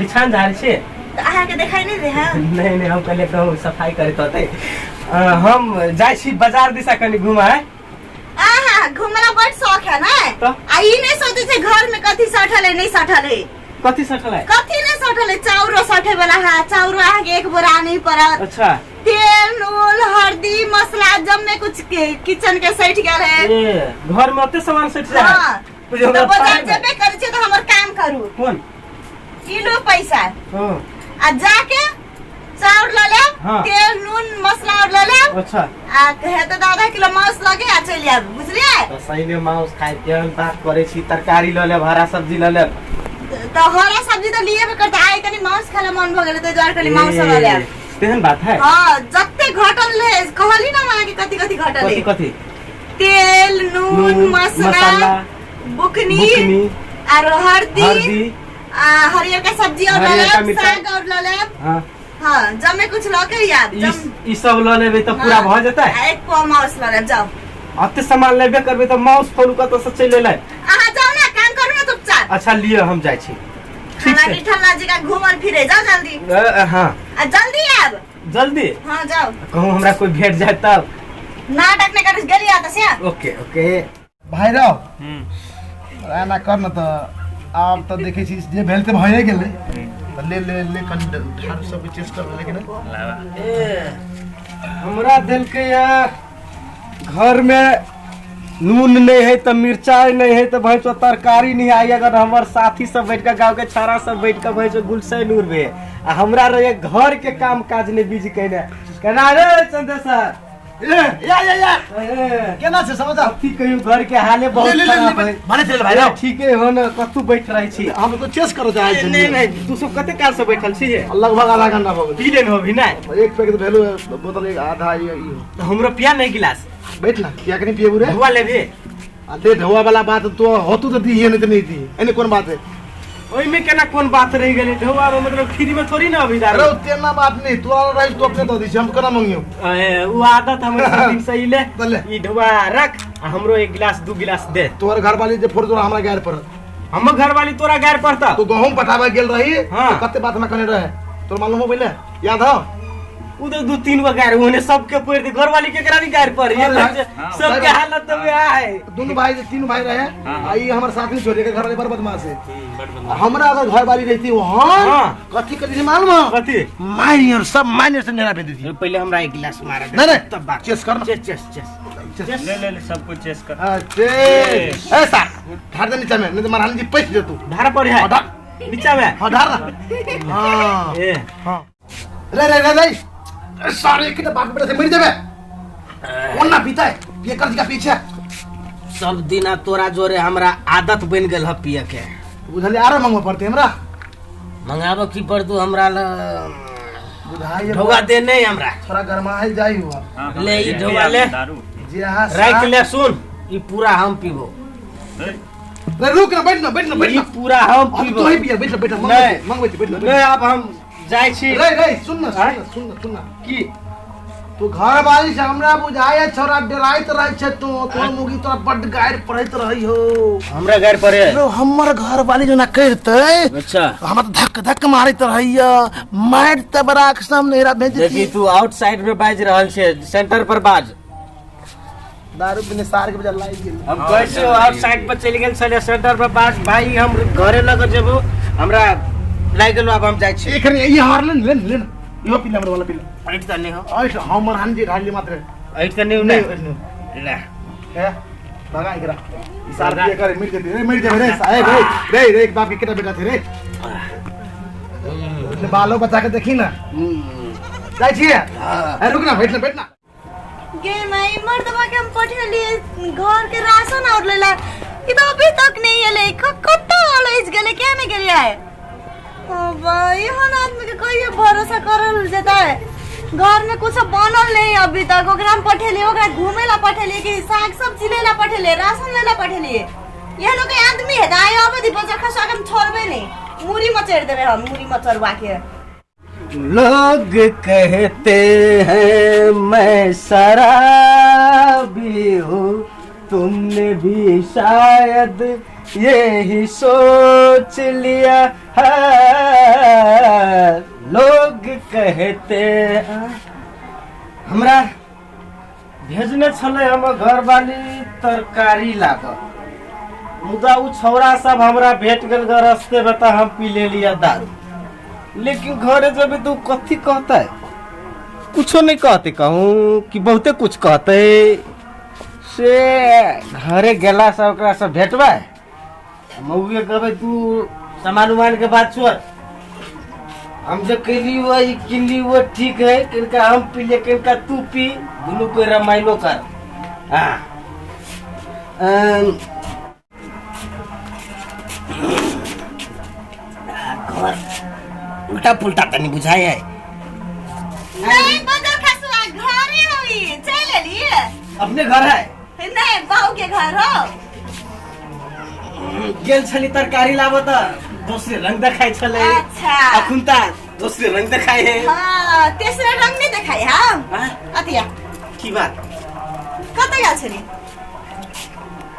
बिछान झाड़ै छी। तऽ अहाँके देखाई नहि दे है? नहीं नहीं, हम कहलिए कहूँ सफाई करैत होतै। हम जाइ छी बाजार दिशा कनि घुमाए। आहा, घुमला बड शौक है ना? तऽ? आ ई नहि सोचै छै घर में कथी सठल है नहीं सठल है। कथी सठल है? कथी नहीं सठल है, चाउरो सठे वाला है, चाउरो अहाँके एक बोरा नहीं पड़त। अच्छा। तेल नून हल्दी मसाला जम्मे कुछ के, किचन के सठ गेल है। ए, घर में ओते सामान सठ जाए? हाँ। बुझियौ तऽ हमरा बाजार पाइ जेबे करै छियै तऽ हमर काम करू। कोन? ई लो पैसा। हाँ। आ जाके चाउर लऽ लेब। हाँ। तेल नून मसाला और लऽ लेब। अच्छा। आ हेतै तऽ आधा किलो मांस लगे आ चलि आयब, बुझलियै? तऽ सही में मांस खाइ केहन बात करै छी, तरकारी लऽ लेब, हरा सब्जी लऽ लेब। तऽ हरा सब्जी तऽ लिएबे करतै, आइ कनि मांस खाय लए मन भऽ गेलै ताहि दुआरे कहली मांस लऽ लेब। ए, तेहन बात है? हाँ, जते घटल रहे कहली ना हम अहाँके कथी कथी घटल कथी है। कथी? तेल नून नून, मसाला, मसाला, बुकनी, बुकनी, आरो हल्दी, हल्दी, आ हरियर का सब्जी और लऽ हरियरका लेब, मिरचाई। साग और लऽ लेब। हाँ। हाँ, जमे कुछ लऽ के आयब। ई ई सब लऽ लेबै तऽ पूरा भऽ जेतै? आ एक पौआ माउस लऽ लेब, जाउ। अते सामान लेबे करबै तऽ माउस फोन कतऽ से चलि एलै? अहाँ जाउ ने, काम करू ने चुपचाप। अच्छा लिअ, हम जाइ छी। ठीक खाना छै। की ठल्ला जकाँ घूमल फिरे जाउ जल्दी। हाँ। आ जल्दी आयब। जल्दी? हाँ जाओ। कहूँ हमरा कोई भेट जाए तब। नाटक नहीं करिस, गेली आता से। Okay okay. भाई राव, एना कर न तऽ आब तऽ देखै छी जे भेल तऽ भए गेलै, तऽ ले ले ले कनि ढारू सबके चेस्ट कर लेकिन ए, हमरा देलकै या घर में नून नहीं है तऽ मिरचाई नहीं है तऽ भैंसो तरकारी नहीं आई। अगर हमर साथी सब बैठ के गाँव के छाड़ा सब बैठ के भैंसो गुलसैन उड़बे आ हमरा रहे घर के काम काज नहीं बीज केने केना रे चंदेसर? ए या या या। ए, केना छै समाचार? कथी कहियो, घर के हाले बहुत ले, ले, ले, खराब ले, है। भने चलि भाई राव। ठीके हो न, कतू बैठ रहे छी? हम तो चेस करो चाहे छी। नहीं नहीं, तू सब कते काल से बैठल छी? लगभग आधा घंटा भऽ गेल। पी लेने होबी ना? एक पैक तऽ भेलो बोतल, एक आधा ई हो। तऽ हमरो पिया नहीं गिलास। बैठ ना, किया के नहीं पिएबू रे? धुआ लेबे। आ दे ढौआ वाला बात तो होतू तऽ दीहे, नहीं तऽ नहीं दी, एने कोन बात है? ओहिमे केना कोन बात रहि गेलै? ढौआ में मतलब फ्री में थोड़ी ना अभी दारू। अरे तेना बात नहीं, तू आर रही तो अपने दऽ दी छी, हम केना मंगियो? ए, उ आदत हमर सब दिन से ले। तऽ ले। ई ढौआ रख आ हमरो एक गिलास दू गिलास दे। तोहर घरवाली जे फोड़ तोरा हमरा गारि पड़त। हमर घरवाली तोरा गारि पड़ता? तू गहूम पटाबे गेल रही। हाँ। तऽ कते बात हमरा कहने रहे तोर मालूम हो? पहिले याद हो? उ तो दू तीन गो गारि ओने सबके पड़ दे, घरवाली केकरा नहीं गारि पड़ी? अरे, ये हाँ, सबके हालत तो वह है। दुनू भाई तीनू भाई रहे आ ई हमर साथ नहीं छोड़े, घर वाले बड़ बदमाश है। हमरा अगर घर वाली रहती वहाँ, हाँ। कथी कथी मालूम हो? कथी? माइन और सब माइन से नेरा भेज दी। पहले हमरा एक गिलास मारा दे। नहीं, नहीं। तब बात। चेस कर ना। चेस चेस चेस। ले ले ले, सब कुछ चेस कर। हाँ, चेस। ऐसा धार दे नीचा में, नहीं तो मारहान जी पैस दे तू। धार पर है। हाँ, धार। नीचा में। हाँ, धार ना। हाँ। ए। हाँ। रे रे रे रे, सारे के बाप बेटा से मर जाबे, ओना पीता है ये कर का पीछे। सब दिन तोरा जोरे हमरा आदत बन गेल है पिए के। बुझलिए, आरो मंगवा पड़ते हमरा। मंगाबो की पड़तू हमरा ल? बुझाइए। ढोआ दे नहीं हमरा। थोड़ा गरमाइल जाई हुआ। ले ई ढोआ ले। दारू जे अहाँ राख ले, सुन, ई पूरा हम पीबो। रे रुक ना, बैठ ना, बैठ ना, बैठ ई ना। पूरा हम हम पीबो। तो ही पिया, बैठ ना, बैठ ना। नहीं। मंगबै छी, बैठ ना। नहीं, अब हम जाइ छी। रे रे, सुन ना, सुन आँय? ना, सुन ना, सुन ना। की? तू घर वाली से हमरा बुझाय छोरा डराइत रहै छै तू, तोर मुगी तोरा बड्ड गारि पड़ैत रहै हो। हमरा गारि पड़े? रो हमर घर वाली जो ना करतै। अच्छा। हमरा तऽ धक धक मारैत रहैया, मारि तऽ बड़ा सामने हेरा भेज। देखी, तू आउटसाइड में बाज रहल छे, सेंटर पर बाज। दारू पीने सार के बजा लागि गेल। हम कैसे आउटसाइड पर चलि गेल छलियै, सेंटर पर बाज भाई। हम घरे लग जेबो, हमरा लागि गेलो, आब हम जाइ छी। एखन ई हार ले ले ले, इहो पी ले, हमर वाला पी ले। ऐठ तऽ नहि हो। ऐठ हमर हान जी ढाली मात्र। ऐठ तऽ नहि। नहीं। नहि ले। ए भगा एकरा, ई सार पिए करे मिल जेतै रे, मरि जेबै रे साहेब। रे रे रे, एक बाप के केटा बेटा थे रे? अपने बालो बच्चा के देखी ना। जाइ छियै? ए रुक ना, बैठ ना, बैठ ना। गे माई, मर्दवा के हम पठेलिए घर के राशन और लेला, ई तो अभी तक नहीं एले। कत्तो अलैस गेले, क्या नहीं गेले आए? ओ भाई, एहन आदमी के कहियो भरोसा करल जेतै? घर में कुछ बनल नहीं अभी तक। ओकरा हम पठेलिए, ओकरा घूमे ला पठेलिए कि साग सब्जी लेला पठेलिए, राशन लेला पठेलिए? एहनो के आदमी है आइ अबे दी बजर खसा के हम छोड़बे नहीं, मुरी मचेड़ देबे हम, मुरी मचरवा के। लोग कहते हैं मैं शराबी हूँ, तुमने भी शायद यही सोच लिया है। हेतै? हमरा भेजने छलै हमर घरवाली तरकारी लाबऽ, मुदा उ छौड़ा सब हमरा भेट गेल ग रस्ते में, तऽ हम पी लेलियै दारू। लेकिन घरे जेबै तऽ उ कथी कहतै? कुछो नहीं कहते, कहूँ कि बहुते कुछ कहते। से घरे गेला से ओकरा से भेटबै, मौगे कहबै तू सामान उमान के बात छोड़, हम जो कैली वो ई किनली वो ठीक है, किनका हम पी ले किनका तू पी, दुनू कोई रामायणो कर। हाँ घर उल्टा पुल्टा तनी बुझाई है। नहीं बदल खसुआ घरे होई चल एलिए। अपने घर है? नहीं बाऊ के घर हो। गेल छली तरकारी लाबो त दोसरे रंग देखाइ छलै। अच्छा। अखुन त दोसरे रंग देखाइ है। हाँ तेसरे रंग नहीं देखाइ हम। हाँ? अतिया की बात? कतऽ गेल छली?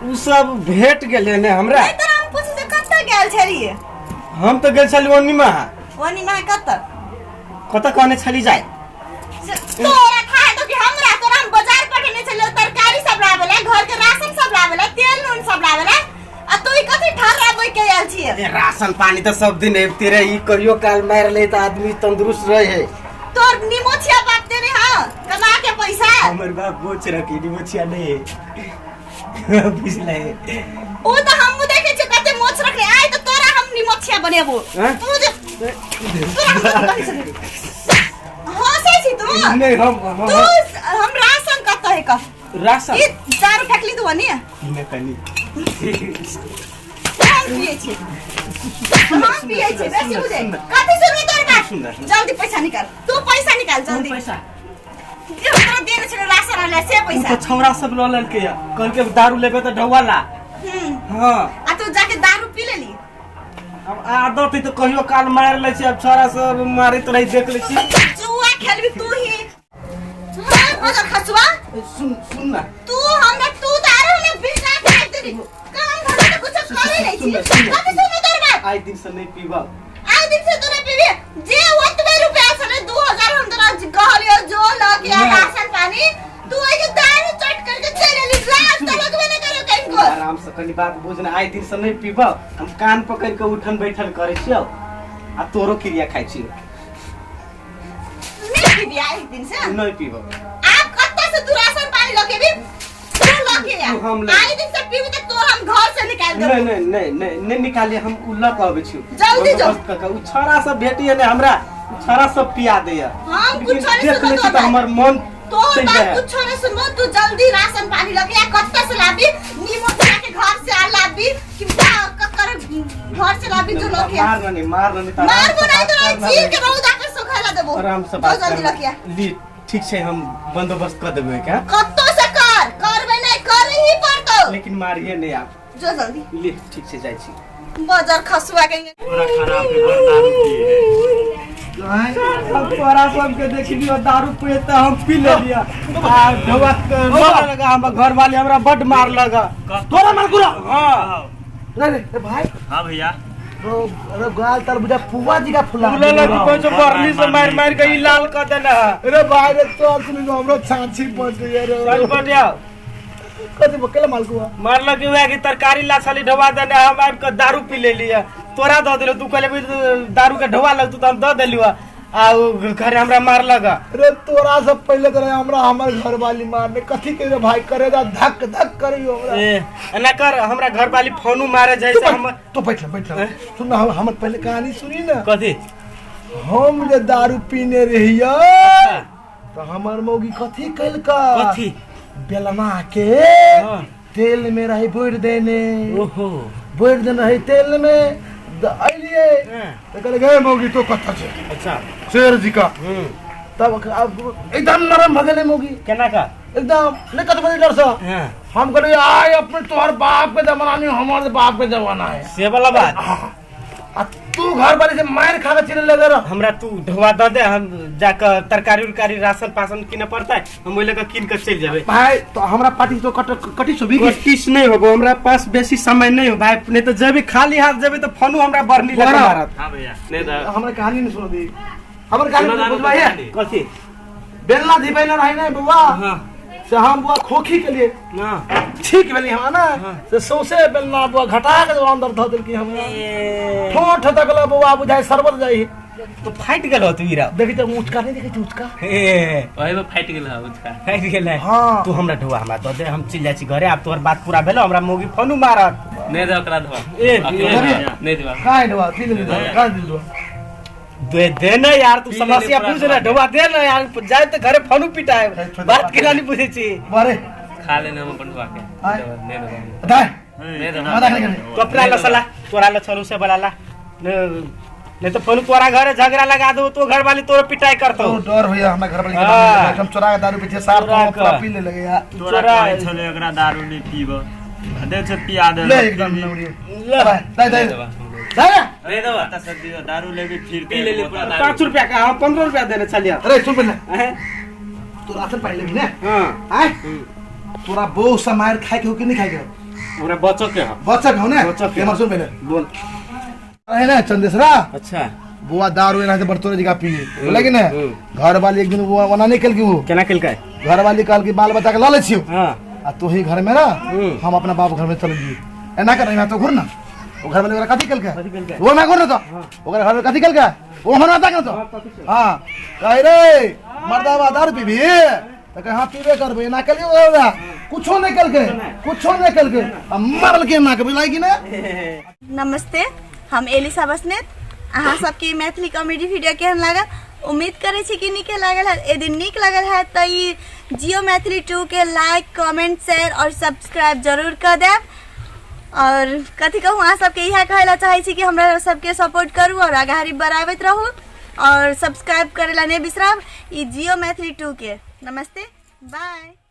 उ सब भेट गेलै ने हमरा। नहीं तोरा हम पूछै जे कतऽ गेल छली? हम तऽ गेल छली ओनीमा। ओनीमा कतऽ? कतऽ कहने छली जाय? तोरा खाए तो कि हमरा? तोरा हम बाजार पठेने छलियौ तरकारी सब लाबे ला, घर के राशन सब लाबे ला, तेल नून सब लाबे ला, आ तू ई कथी ठर्रा बोइ के आयल छियै? ए, राशन पानी तऽ सब दिन अबिते रहे, ई कहियो काल मारि ले तऽ आदमी तंदुरुस्त रहे है। तोर निमोछिया बाप देने हाँ कमा के पैसा। हमर बाप बोच रखी निमोछिया नहीं है, बुझले? ओ तऽ हमहूँ देखे छियै कते मोछ रखले। आइ तऽ तोरा हम निमोछिया बनेबो। हैं? तू जे तोरा हम कथी कहै छलियै? हँसै छी तू? नहीं हम तू हम राशन कतऽ है कह? राशन ई दारू फेकली तू नहीं? ने कनी हम पिए छी, हम पिए छी बेसी बुझे। कथी सुनबी तोर बात? सुन, सुन। जल्दी पैसा निकाल, तू पैसा निकाल जल्दी। पैसा? जे तोरा देने छलै राशन आनले से उ पैसा। तऽ छौड़ा सब लऽ लेलकै या, कहलकै दारू लेबै तऽ ढौआ ला। हाँ। आ तू जाके दारू पी लेली? अब आदत है तऽ कहियो काल मारि लै छी, अब छौड़ा सब मारैत रही देख लै छी। जुआ खेलबी तू ही? हाँ बजर खसुआ। सुन सुन ना। तू हमरा तू तऽ आरो हमरा बिना खाइ देबी। काम धंधा तऽ कुछ करे नहीं छी। सुन, सुन। कथी सुनबी तोर बात? आइ दिन से नहीं पीबब। आइ दिन से तोरा पीबी जे ओतबे रुपया छलै 2000 हम तोरा कहलियो जो ल के आ नहीं। राशन पानी, तू ओइ के दारू चट करके चलि एली, लाज तऽ लगबे नहि करो कनिको। आराम से कनी बात बुझ ना, आइ दिन से नहीं पीबब, हम कान पकड़ के उठन बैठन करै छियौ आ तोरो क्रिया खाइ छियौ। नहीं पीबी आइ दिन से? नहीं पीबब। आप कत्ता से तू राशन पानी लके भी तू लके आ। तू हम ले। आइ दिन से पीबी तऽ तोर हम घर से निकाल देबो। नहीं, नहीं, नहीं, नहीं, नहीं निकालिए, हम उ लऽ कऽ अबै छियौ। जल्दी जो। बस कऽ कऽ, उ छौड़ा सब भेटिए ने हमरा, उ छौड़ा सब पिया दैया। हम लेकिन कुछो नहीं देख सुनबो लै छी तोर तऽ बात। हमर मन तोर चलि बात जाइ है। कुछो नहीं सुनबो, तू जल्दी राशन पानी लके आ। कत्ता से लाबी? निमोचिया के घर से आ लाबी कि बा ककर घर से लाबी जो लके आ? मार नहीं, मार नहीं, तऽ मारबो आराम से नहीं बात तोरा करना चीर नहीं। के रौदा के सुखाला देबो। आराम से जो बात जल्दी करना। लके आ। ली ठीक छै, हम बंदोबस्त कऽ देबै क्या? कत्तो से कर, करबे नहीं करे ही पड़तो। लेकिन मारिए नहीं आप। जो जल्दी। ली ठीक छै, जाइ छी। बजर खसुआ के पूरा खराब है, बड़ दारू पिए है। हम तोरा सबके देखलियो दारू पिए तऽ हम पी लेलियै आ ढौआ मार लगा, हमर घर वाले हमरा बड मार लगा। तोरा मार गुरा? हाँ। रे रे रे भाई। हाँ भैया। अरे गाल ताल बुझा फुआ जी का फुला। फुला लगी कहै छै बरनी से मारि मारि के ई लाल कऽ देने है। अरे भाई रे तोर सुनि हमरो छाछी पड़ गई रे। चल बढ़िया। कथी बकेला मालकुआ? मारलक उएह कि तरकारी ला छली ढौआ देने, हम आबि कऽ दारू पी लेलियै, तोरा दऽ देलहुँ, तू कहले दारू के ढौआ लगतौ तऽ हम दऽ देलियौ आ उ घरे हमरा मारलक। अरे तोरा से पहले तो हमरा हमर घरवाली मारने कथी के रे भाई करेगा धक धक करियो हमरा। ए, एना कर हमरा घरवाली फोनो मारे जाइ से हम तो बैठ बैठ सुन ना, हमर पहले कहानी सुनी ना। कथी? हम जे दारू पीने रहियो तो हमर मौगी कथी कैलका? कथी? बेलना के हाँ। तेल में रही बोर देने। ओहो। बोर देने रही तेल में अलिए। हाँ। तो कहले गे मौगी तो कथा छे। अच्छा। शेर जी का। तब अब एकदम नरम भ गेलै मौगी। केना का? एकदम नहीं कत बजे डर से। हाँ। हम कहलिए आय अपने तोहर बाप के जमाना नहीं, हमारे बाप के जमाना है। से वाला बात। हाँ। आ तू घर वाले से मार खा के चले लगे रह। हमरा तू ढोआ the they, हम जाकर तरकारी उरकारी राशन पासन किने पड़ता है, हम ओइ लके किन के चलि जेबै। भाई तो हमरा पार्टी तो कटी सो भी कटिस नहीं होबो, हमरा पास बेसी समय नहीं हो भाई, नहीं तो जेबी खाली हाथ जेबी तो फोनो हमरा बरनी लगे बड़ा। मारत। हां भैया, नहीं तो हमरा कहानी नहीं सुन दी। हमर गाली बुझबा है कथी बेलना धीपै ना रहै नै बौआ हां से हम बुआ खोखी के लिए ना ठीक भेली हम ना से सौंसे बेलना बुआ घटा के अंदर धऽ देलकी हमरा ठोठ तकला बौआ बुझाइ शरबत जाइ तो फाटि गेल होत वीरा देखी तऽ ऊँचका नहीं देखै छी ऊँचका ए ओही में फाटि गेल है उसका फाटि गेल है हाँ। तू हमरा ढुआ हमरा दऽ दे हम चलि जाइ छी घरे आब तोहर बात पूरा भेलो हमरा मौगी फोनो मारत नहीं दे ओकरा धोआ ए, अकेले ए, नहीं देबा काहे ढुआ पी ले काहे दिल ढुआ दे दे ना यार तू पी लेले समस्या पूरा बुझ ना ढुआ दे ना यार जाए तऽ घरे फोनो पिटाए बात केना नहीं बुझै छी बारे खा लेने हम अपन ढुआ के आय। नहीं देबा दाय नहीं देबा माथा खाली करे तो अपना ला साला तोरा ला छोरू से बला ला नहीं तो फोन तोरा घरे झगड़ा लगा दो तो घर वाली तोरा पिटाई करतो तो डर भैया हमरा घर वाली हाँ। के हम चोरा के दारू पीछे सार चोरा तो पूरा के। पी ले लगे यार तोरा चोरा- कहै छलै एकरा दारू नहि पीब आ देख से पिया दे ले एकदम नौरी ले। दाय दाय नहीं देबा दाय नहीं देबा कतऽ से दियौ, दारू लेबी फिर पी लेली पूरा दारू 5 रुपया का हम 15 रुपया देने चलिया अरे सुन पहिले हैं? तू राशन पाइ लेबी ने हाँ आय तोरा बो से मार खाए के हो कि नहीं खाए के हो हमरा बचो के हो बच्चा के हो ने बच्चा के। हमर सुन पहिले बोल रहे ना चंदेसरा अच्छा बुआ दारू एना से बड़ तोरे जगह पिए बोला कि ने घर वाली एक दिन बुआ मना नहीं कल की वो केना केलकै घर वाली कहल कि बाल बच्चा के ल ले छियो हाँ आ तू ही घर में ना हम्म। हम अपना बाप घर में चल लिए एना कर तो घुर ना ओ घर वाले ओकरा कथी कथी केलकै केलकै? वो ना घुर ना तो ओकरा घर में कथी केलकै ओ हमरा तक ना तो हाँ कहे रे मर्दाबा दारू पीबी तऽ कहे हाँ पीबे करबै एना केलियै ओकरा कुछो नहि केलकै कुछो नहि केलकै आ मारलकै एना के बुझलै कि ने नमस्ते, हम एलिसा बसनेत। अहाँ सबके ई मैथिली कॉमेडी वीडियो केहन लागल? उम्मीद करै छी कि नीके लागल हैत। यदि नीक लागल हैत तऽ ई जियो मैथिली 2 के लाइक, कमेंट, शेयर और सब्सक्राइब जरूर कऽ देब। और कथी कहूँ, अहाँ सबके इएह कहै लए चाहै छी कि हमरा सबके सपोर्ट करू और आगाड़ी बढ़ाबैत रहू और सब्सक्राइब करै लए नहि बिसरब ई जियो मैथिली 2 के। नमस्ते, बाय।